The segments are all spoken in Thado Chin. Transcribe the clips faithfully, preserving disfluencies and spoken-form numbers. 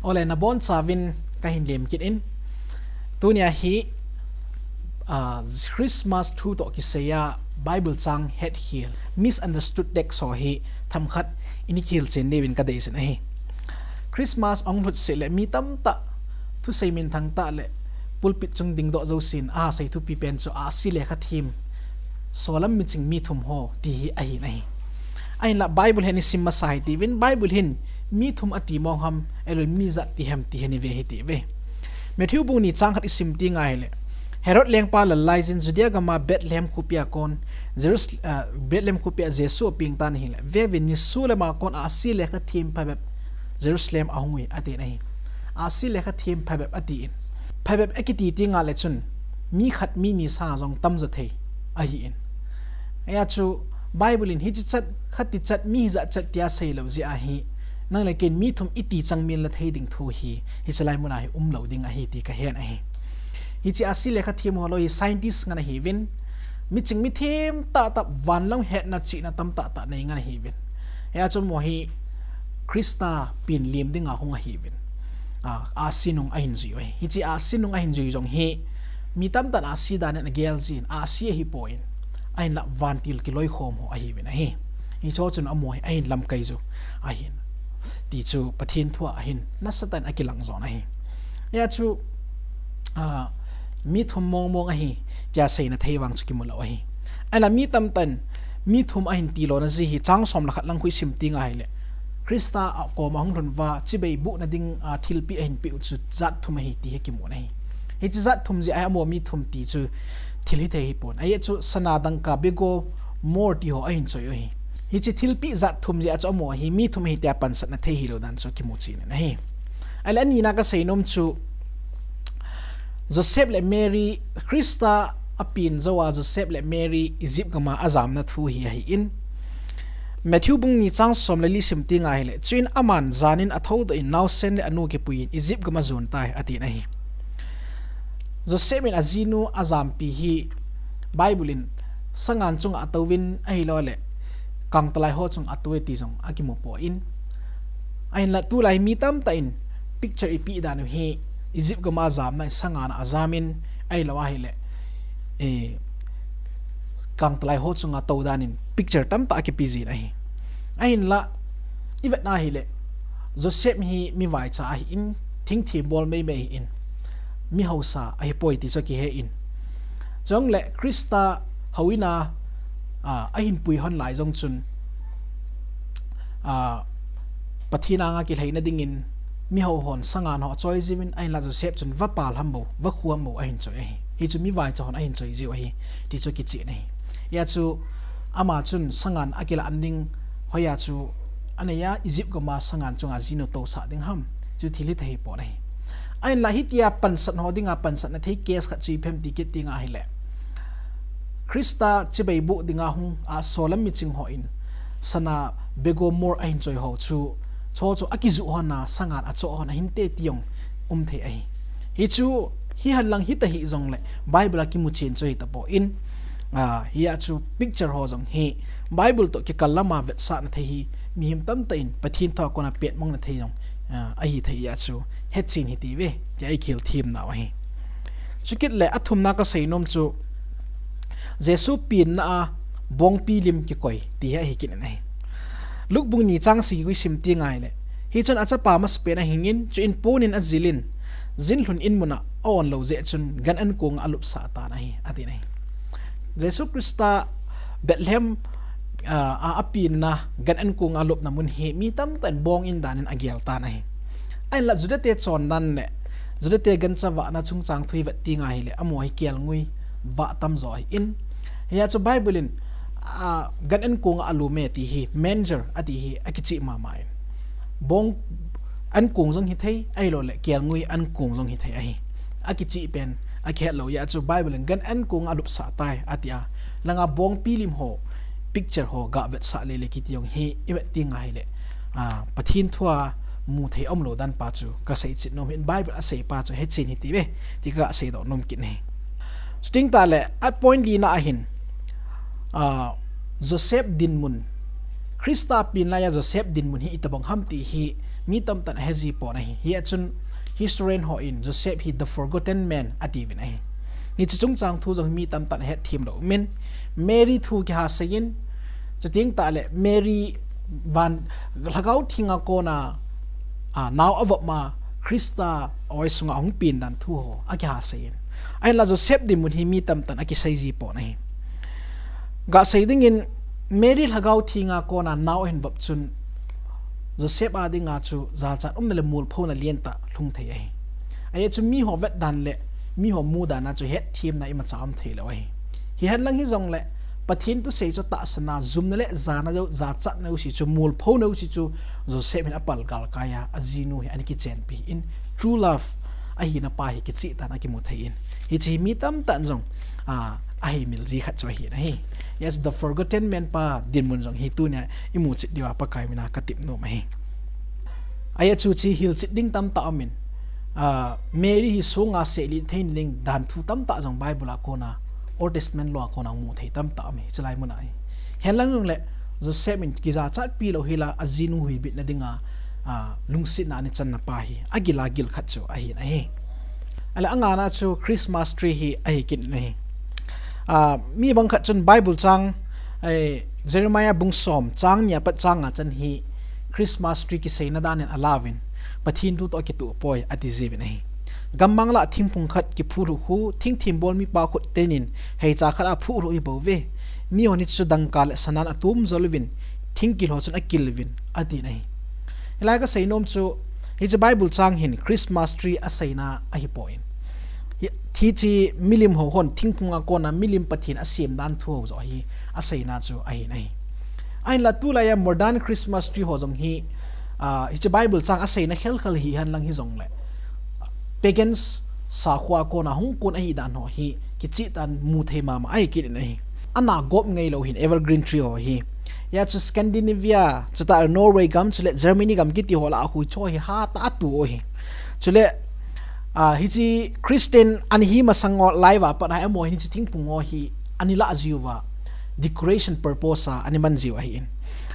Ole, nabonchauvin kahin lem kit in. Tunia hi, ah, Christmas thu toh kisaiya Bible chang hetkhel, misunderstood text ho hi themkhat ini kihilchen diuvin kadeiyin ahi. Christmas ahung lhut seh le mi tamtah thusei minthang tah le pulpit chung dingdoh jousen asei thupi pen chu ahsi lekha them, solam miching mi thum ho ti hi ahin ahi. Ahinlah Bible hin isim masa hitiuvin, Bible hin mi thum ati mong ham, ahilou mi ijat ti ham ti hi ive hitiuve. Matthew bung ni chang khat isim teng ahile, Herod lengpa lal laijin Judea gama Bethlehem khopia kon, Jerus-, ah, Bethlehem khopia Jesu apeng tan ahile, vevin nisolam a kon ahsi lekha them phabep Jerusalem ahung uve atin ahi. Ahsi lekha them phabep atin. Phabep akiti teng le chun mi khat mi ni sang jong tamjo thei ahin. Hijeh chun Bible in hiche chat, khat ti chat, mi hijat chat tia seilou jeh ahi. Nang le kei in mi thum iti chang min la thei ding thu hi, hiche lai muna hi umlou ding ahi ti kahen ahi. Hiche ahsi lekha them ho lou hi scientist ngen ahiuvin, miching mithem tahtah, van lam hetna chihna tamtah tah nei ngen ahiuvin. Hijeh chun amaho hi Christa pen lem dinga hung ahiuvin. Ah, ahsi nung ahin jui uve. Hiche ahsi nung ahin jui jong hi mi tamtah in ahsi dan in agel jin, ahsi ahipon, ahinlah vantil kiloikhom ho ahiuvin ahi. Hiche chun amaho hi ahin lamkai jiu ahin. Ti chu Pathen thua ahin nasatah in akilang jon ahi. Hijeh chun, ah, mi thum mong mong ahi tia seina thei vang chu kimu lou ahi. Ahinlah mi tamtah in mi thum ahin ti lona jeh hi chang som le khat lang khu isim teng ahile, Christa a koma hung lhun uva chibai bohna ding, ah, thilpeh ahin peh u chu jat thum ahi ti hi kimu ahi. Hiche jat thum jeh a hi amaho mi thum ti chu thil hithei ahipon. Ajeh chu sana, dangka, bego, myrrh ti ho ahin choi u ahi. Hiche thilpeh jat thum jeh a chu amaho hi mi thum ahi tia pansatna thei hilou dan chu kimu chen in ahi. Ahinlah anina kasei nom chu Joseph le Mary, Christa apen jou a Joseph le Mary Egypt gama ajamna thu hi ahin. Matthew bung ni chang som le li sim teng ahile, chuin aman jan in athoudoh in naosen le anu kipuiyin Egypt gam ajon tai atin ahi. Joseph in ajinu ajampi hi Bible in sangan chunga atouvin ahilou le kangtalai ho chunga atou e ti jong akimu poi. Ahinlah tulai mi tamtah in picture ipeh dan u hi Egypt gama ajamna in sangan a ajamin ahilou ahile, eh, kangtalai ho chunga atou dan in picture tamtah akipe jin ahi. Ahinlah ivet na ahile Joseph hi mi vaicha ahin, thingthim bol meimei ahin, mi haosa ahipoi ti chu kihe in. Chule Christa houin a, ah, ahin pui hon lai jong chun, ah, Pathen anga kilhaina dingin mi hao hon sangan ho achoi jiuvin, ahinlah Joseph chun vapal ham bou, vakhu ham bou ahin choi ahi. Hichu mi vaicha hon ahin choi jiu ahi ti chu kichen ahi. Hijeh chun ama chun sangan akilah ding hoiya chu aneiya Egypt gama sangan chunga jinu tousah ding ham, chu thil hithei ahipon ahi. Ahinlah hitia pansat ho dinga pansatna thei case khat chu ipi ham ti kit teng ahile, Christa chibai boh dinga hung a solam miching hon sana, bego, myrrh ahin choi ho chu, chu chu akijuh hon a sangan achoh hon ahinte ti jong umthei ahi. Hichu hihen lang hita hih jongle Bible a kimu chen chu hitapon, ah, hijeh chun picture ho jong hi Bible toh kikal lama vetsahna thei hi mihem tamtah in Pathen thua kona petmongna thei jong, ah, ahithei jeh chun hechen hitiuve tia ikihil themnau ahi. Chukit le athumna kasei nom chu Jesu penna a bongpi lim kikoi ti hi ahi kit in ahi. Luke bung ni chang sagi khu isim teng ahile, hichun achapa masapen ahingin, chuin ponin ajilin, jinlhun in muna aonlou jeh chun gan an konga alupsah tan ahi atin ahi. Jesu Christa Bethlehem, ah, a apenna gan an konga alupna mun hi mi tamtah in bong in dan in agel tan ahi. Ahinlah Juda te chondan le Juda te gancha vahna chungchang thu ivet teng ahile amaho hi kelngoi vah tamjo ahin. Hijeh chun Bible in, ah, gan an konga alum e ti hi manger ati hi akicheh mama in, bong an kong jong hithei ahilou le kelngoi an kong jong hithei ahi. Akicheh pen akihet lou jeh chun Bible in gan an konga alupsah tai atia, langa bongpi lim ho picture ho gavetsah lele kiti jong hi ivet teng ahile, ah, Pathen thua muthei umlou dan pa chu kasei chet nom in, Bible asei pa chu hechen hitiuve ti kasei doh nom kit ahi. Chuteng tale apoint lina ahin, ah, Joseph dinmun, Christa pen laiya Joseph dinmun hi itobang ham ti hi mi tamtah in ahe ji pon ahi. Hia chun historian hon Joseph hi the forgotten man atiuvin ahi. Hiche chungchang thu jong mi tamtah in ahet them lou min, Mary thu kiha seiyin, chuteng tahle Mary van Lhagao Thenga kona a, nao avop ma Christa oi sunga hung pen dan thu ho akiha seiyin. Ahinla Joseph dinmun hi mi tamtah in akisei ji pon ahi. Gasei dingin Mary Lhagao Thenga kona nao ahin vop chun Joseph a dinga chu jachat umna le molphouna lentah lhung thei ahi. Ajeh chu miho vetdan le miho mudana chu hetthemna imacha um thei lou ahi. Hihen lang hijongle Pathen thusei chu tahsanna, jumna le jana jou, jachatna jouse chu, molphouna jouse chu Joseph hin apal galkai a, ajinu hi ana kichenpi in, true love ahina pa hi kicheh tah in akimu thei in. Hiche hi mi tamtah in jong a, aheimil ji khat chu ahi nahi. Yes, the forgotten man pa dinmun jong hi tunia imu chet diuva Pakai mina katep nom ahi. Ajeh chu hiche hilchet ding tamtah umin, a, Mary hi songa sehlih theina ding dan thu tamtah jong Bible a kona, Old Testament law a kona mu thei tamtah um ahi, chulai muna ahi. Hihen lang jongle Joseph in kijachatpi lou hela ajinu huhbitna dinga, a, lungsetna ana channa pa hi agila gil khat chu ahi nahi. Ahile angana chu Christmas tree hi ahi kit in ahi. A, mi bang khat chun Bible chang, eh, Jeremiah bung som chang ni apat chang nga chan hi Christmas tree kiseina dan in alauvin, Pathen thu toh kitoh poi ati jiuvin ahi. Gammang lah thingphung khat kiphuh lhuh khu, thingthim bol mipa khut tenin heicha khat a phuh lhuh hi bouve. Mihon hichu dangka le sanan atom jol uvin, thing kil ho chun akil uvin, atin ahi. Hilai kasei nom chu, hiche Bible chang hin Christmas tree aseina ahipon, hi, hiche milim ho hon thingphung a kona milim Pathen asem dan thu ho joh hi aseina chu ahi nahi. Ahinla tulai a modern Christmas tree ho jong hi, a, hiche Bible chang aseina khelkhel hihen lang hijongle, pagans sakhua kona hung kon ahi dan ho hi kicheh tah in mu thei mama ahi kit in ahi. Ana gop ngai lou hin evergreen tree ho hi. Hia chu Scandinavia, chutah Norway gam, chule Germany gam kiti ho lah a khu hiche ho hi hatah a atu u ahi. Chule, a, hiche Christian ana hi masang ho lai uva pat a amaho hin hiche thingphung ho hi ana lah jiuva, decoration purpose a ana man jiu ahin.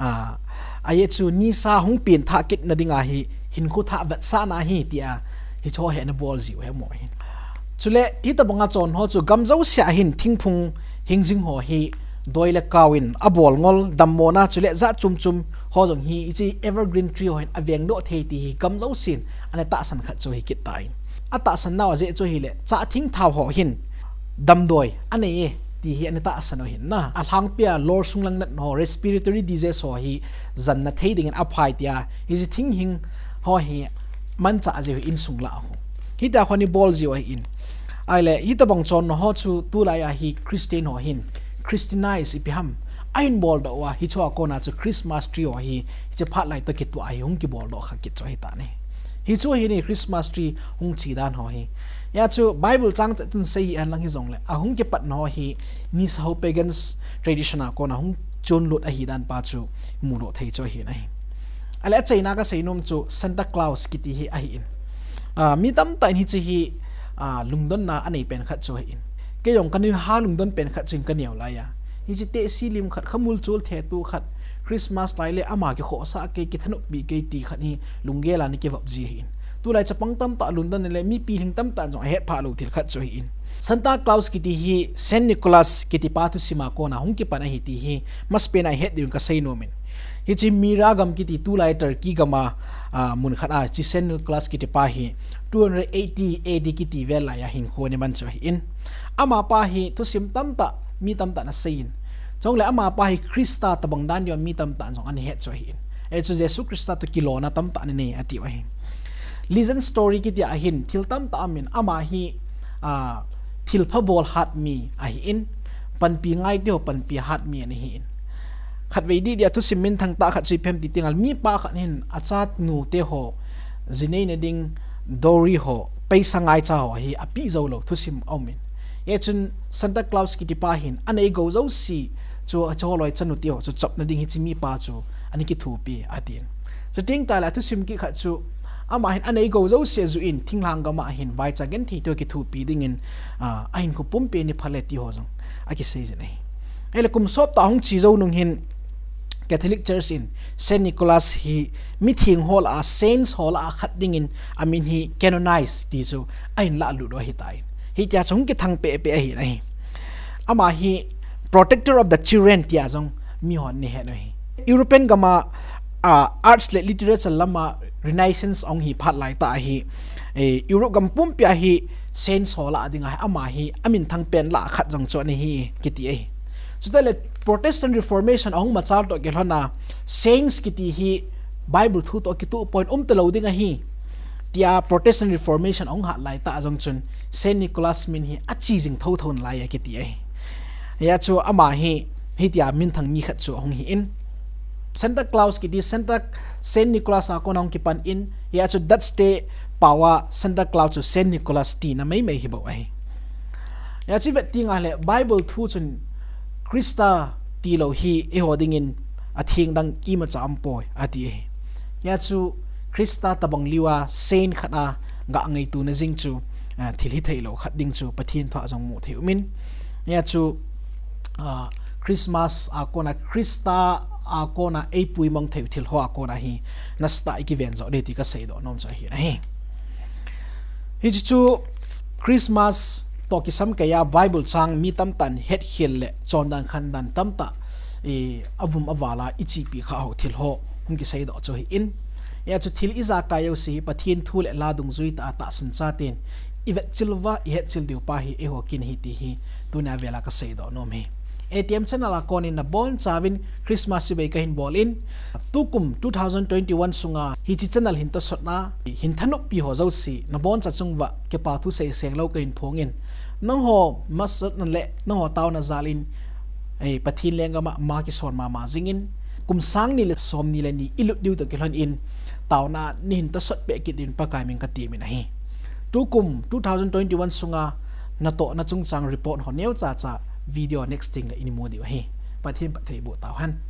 A, ajeh chu nisa hung pengthah kitna dinga hi, hinkho thah vetsahna hi tia hiche ho hi ana bol jiu ahi amaho hin. Chule hitobanga chon ho chu gam jouse a hin thingphung hingjing ho hi doi le kaovin abol ngol, dammona chule jat chom chom ho jong hi hiche evergreen tree ho hin avengdoh thei ti hi gam jousen ana tahsan khat chu ahi kit tan. Atahsan nau ajeh chu ahile chah thingthao ho hin damdoi anei e ti hi ana tahsan u ahin na. Alhangpia lor sunglang natna ho, respiratory disease ho hi janna thei dingin aphai tia hiche thinghing ho hi manchah jiu ahi insung lah a khu. Hitia khu ana bol jiu ahin. Ahile hitobang chonna ho chu tulai a hi Christian ho hin, Christianize ipi ham, ahin boldoh uva, hiche a kona chu Christmas tree ho hi hiche phat lai toh kitoh a hi hung kiboldoh kha kit chu ahitan ahi. Hiche hi ni Christmas tree hung che dan ho hi. Hia chu Bible chang chet chun sei hihen lang hijongle, ahung kipatna ho hi nisa ho pagans tradition a kona hung chonlut ahi dan pa chu mudoh thei chu ahi nahi. Ahile achaina kasei nom chu Santa Claus kiti hi ahin. A, mi tamtah in hiche hi, a, lungdonna anei pen khat chu ahin. Kei jong kana ha lungdon pen khat chu ahin kaneo laiya. Hiche tehse lim khat, khamul chul thetu khat, Christmas lai le ama kikhohsah kei, kithanoppi kei ti khat hi lunggel a ana kivop ji ahin. Tulai chapang tamtah lungdon le mi pilhing tamtah jong ahetphah lou thil khat chu ahin. Santa Claus kiti hi Saint Nicholas kiti pa thusim a kona hung kipan ahi ti hi masapen a ihet diuvin kasei nom in. Hiche Mira gam kiti tulai Turkey gam a, a, mun khat a hiche Saint Nicholas kiti pa hi two hundred eighty A D kiti vel lai a hinkho ana man chu ahin. Amapa hi thusim tamtah mi tamtah in asei in. Chule amapa hi Christa tobang dan diu mi tamtah in jong ana het chu ahin. Ajeh chu Jesu Christa toh kilona tamtah ana nei atiu ahi. Legend story kiti a hin thil tamtah aum in ama hi, a, thilpha bol hat mi ahin, panpi ngai ti ho panpi hat mi ana hin. Khatvei didi a thusim minthang tah khat chu ipi ham ti tengle mipa khat hin achanu te ho, ji neina ding dowry ho, paisa ngaicha ho hi ape jou lou thusim aum in. Hijeh chun Santa Claus kiti pa hin anei gou jouse chu achaholoi chanu te ho chu chopna ding hiche mipa chu ana kithopi atin. Chuteng tahle thusim kit khat chu ama hin anei gou jouse ajuh in thinglhang gam a hin vaicha genthei te ho kithopi dingin, a, ahinkho pumpi ana phal e ti ho jong akisei jin ahi. Ahile kum sop tah hung che jou nung hin Catholic Church in Saint Nicholas hi mitheng ho lah a, saints ho lah a khat dingin amin hi canonize ti chu ahin lalut u ahitai. Hitia chu hung kithang pehpeh ahi nahi. Ama hi protector of the children tia jong mihon nahet u ahi. European gam a, ah, arts le literature lam a Renaissance ahung hi phat laitah a hi, eh, Europe gam pumpi a hi saints ho lah a ding a hi ama hi aminthang pen lah a khat jong chu ana hi kiti ahi. Chuteng le Protestant Reformation ahung machal toh kilhon a saints kiti hi Bible thu toh kituh poi, umta lou ding ahi tia Protestant Reformation ahung hat laitah a jong chun Saint Nicholas min hi ache jing thotho nalai e kiti ahi. Hia chu ama hi hitia minthang mi khat chu ahung hi in. Santa Claus kiti Santa, Saint Nicholas a kon ahung kipan in, hia chu Dutch te pao a Santa Claus chu Saint Nicholas tina maimai hi bou ahi. Hia chu ivet teng le Bible thu chun Christa tilou hi eiho dingin atheng dang imacha umpoi ati ahi. Hia chu Christa tabang liu a saint khat a gah ngaituna jing chu, ah, thil hithei lou khat ding chu Pathen thu a jong muthei umin. Hia chu, ah, Christmas a kon a Christa a kon a eipuimong thei u thil ho a kon a hi nasatah a ikiven joh ding ti kaseidoh nom chu ahi nahi. Hichu chu Christmas toh kisam kei a Bible chang mi tamtah in hetkhel le chondan khandan tamtah, eh, avum aval a ichepi kha ho thil ho hung kiseidoh chu ahi in. Hia chu thil ijakai jouse hi Pathen thu le la dungjui tah a tahsan chaten ivetchil uva ihetchil diu pa hi eiho kin ahi ti hi tunia vel a kaseidoh nom ahi. A T M channel a kon in nabonchauvin Christmas chibai kahin bol in, tukum two thousand twenty-one sunga hiche channel hin tosot na hin thanoppi ho jouse naboncha chung uva kipa thu seiseng lou kahin phong in, nangho masatna le nangho taona jal in, eh, Pathen lenggam a ma kison mama jing in, kum sang ni le som ni le ni ilut diu toh kilhon in taona a neihin tosot peh kit diuvin Pakai min katemin ahi. Tukum two thousand twenty-one sunga natohna chungchang report ho neocha cha video next thing le imu diu ahi. Pathen phatthei boh tauhen.